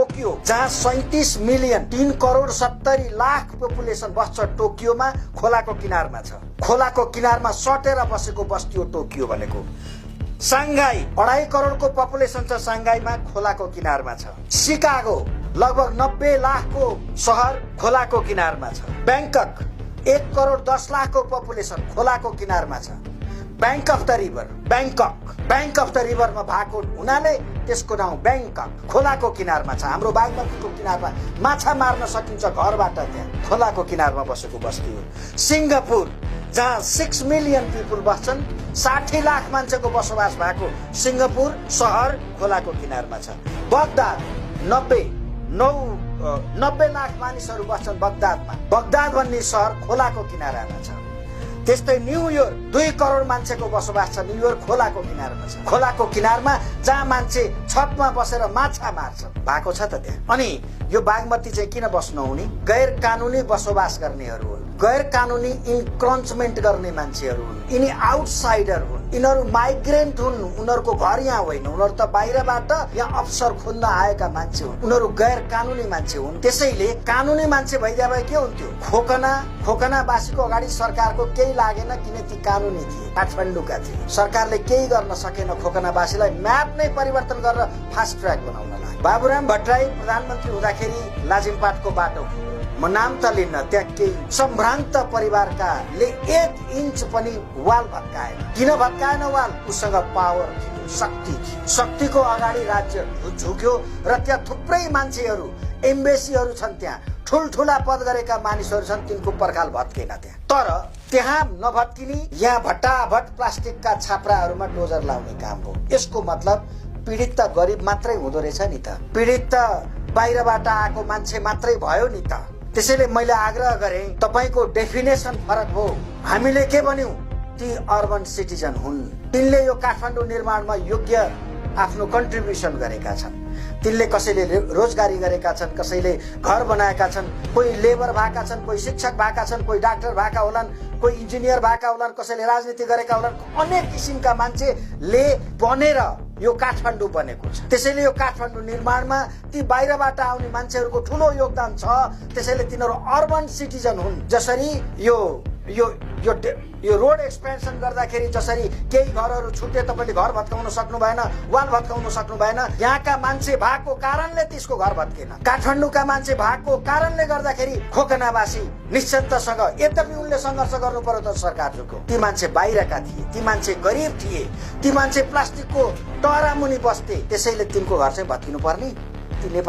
Tokyo, जहाँ 37 million 3 crore 70 lakh population बस्छ टोकियोमा, खोलाको किनारमा छ। खोलाको किनारमा सटेर बसेको बस्ती हो टोकियो भनेको। साङ्घाई 2.5 करोडको पपुलेसन छ, साङ्घाईमा खोलाको किनारमा छ। सिकागो लगभग 90 लाखको सहर खोलाको किनारमा छ। ब्याङ्कक 1 करोड 10 लाखको पपुलेसन खोलाको किनारमा छ। Bank of the river, bank of the रिभरमा भएको हुनाले त्यसको नाउँ ब्याङ्कक, खोलाको किनारमा छ। हाम्रो बागमतीको किनारमा माछा मार्न सकिन्छ घरबाट, त्यहाँ खोलाको किनारमा बसेको बस्ती हो। सिङ्गापुर, जहाँ 6 मिलियन पिपुल बस्छन्, 60 लाख मान्छेको बसोबास भएको सिङ्गापुर सहर खोलाको किनारमा छ। बगदाद 90 लाख मानिसहरू बस्छन् बगदादमा। बगदाद भन्ने सहर खोलाको किनारामा छ। त्यस्तै न्युयोर्क 2 करोड मान्छेको बसोबास छ, न्युयोर्क खोलाको किनारमा छ। खोलाको किनारमा जहाँ मान्छे छतमा बसेर माछा मार्छ भएको छ त त्यहाँ। अनि यो बागमती चाहिँ किन बस्नु हुने? गैर कानुनी बसोबास गर्नेहरू हुन्, गैर कानुनी इन्क्रोचमेन्ट गर्ने मान्छेहरू हुन्, यिनी आउटसाइडर हुन्, यिनीहरू माइग्रेन्ट हुन्, उनीहरूको घर यहाँ होइन, उनीहरू त बाहिरबाट यहाँ अवसर खोज्न आएका मान्छे हुन्, उनीहरू गैर कानुनी मान्छे हुन्। त्यसैले कानुनी मान्छे भइदिए भए के हुन्थ्यो? खोकनावासीको अगाडि सरकारको केही लागेन, किन ती कानुनी थिए, काठमाडौँका थिए। सरकारले केही गर्न सकेन खोकनावासीलाई म्याप नै परिवर्तन गरेर फास्ट ट्र्याक बनाउनलाई। बाबुराम भट्टराई प्रधानमन्त्री हुँदाखेरि लाजिमपाटको बाटो, म नाम त लिन्न, त्यहाँ केही सम्भ्रान्त परिवारकाले 1 इन्च पनि वाल भत्काएन। किन भत्काएन वाल? उसँग पावर थियो, शक्ति थियो। शक्तिको अगाडि राज्य झुक्यो र त्यहाँ थुप्रै मान्छेहरू, एम्बेसीहरू छन्, त्यहाँ ठुल्ठुला पद गरेका मानिसहरू छन्, तिनको पर्खाल भत्केन त्यहाँ। तर त्यहाँ नभत्किने यहाँ भट्टाभट प्लास्टिकका छाप्राहरूमा डोजर लाउने काम हो। यसको मतलब पीडित त गरिब मात्रै हुँदो रहेछ नि त, पीडित त बाहिरबाट आएको मान्छे मात्रै भयो नि त। त्यसैले मैले आग्रह गरेँ, तपाईको डेफिनेसन फरक हो। हामीले के भन्यौं? ती अर्बन सिटिजन हुन्, तिनले यो काठमाडौँ निर्माणमा योग्य आफ्नो कन्ट्रिब्युसन गरेका छन्। तिनले कसैले रोजगारी गरेका छन्, कसैले घर बनाएका छन्, कोही लेबर भएका छन्, कोही शिक्षक भएका छन्, कोही डाक्टर भएका होलान्, कोही इन्जिनियर भएका होलान्, कसैले राजनीति गरेका होलान्। अनेक किसिमका मान्छेले बनेर यो काठमाडौँ बनेको छ। त्यसैले यो काठमाडौँ निर्माणमा ती बाहिरबाट आउने मान्छेहरूको ठुलो योगदान छ। त्यसैले तिनीहरू अर्बन सिटिजन हुन्। जसरी यो रोड एक्सपेन्सन गर्दाखेरि जसरी केही घरहरू छुटे, तपाईले घर भत्काउन सक्नु भएन, वाल भत्काउन सक्नु भएन, यहाँका मान्छे भएको कारणले त्यसको घर भत्केन। काठमाडौँका मान्छे भएको कारणले गर्दाखेरि खोकनावासी निश्चिन्तसँग, यद्यपि उनले सङ्घर्ष गर्नु पर्यो त सरकार झुक्यो। ती मान्छे बाहिरका थिए, ती मान्छे गरिब थिए, ती मान्छे प्लास्टिकको टरा मुनि बस्थे। त्यसैले तिनको घर चाहिँ भत्किनु पर्ने। ती नेपाली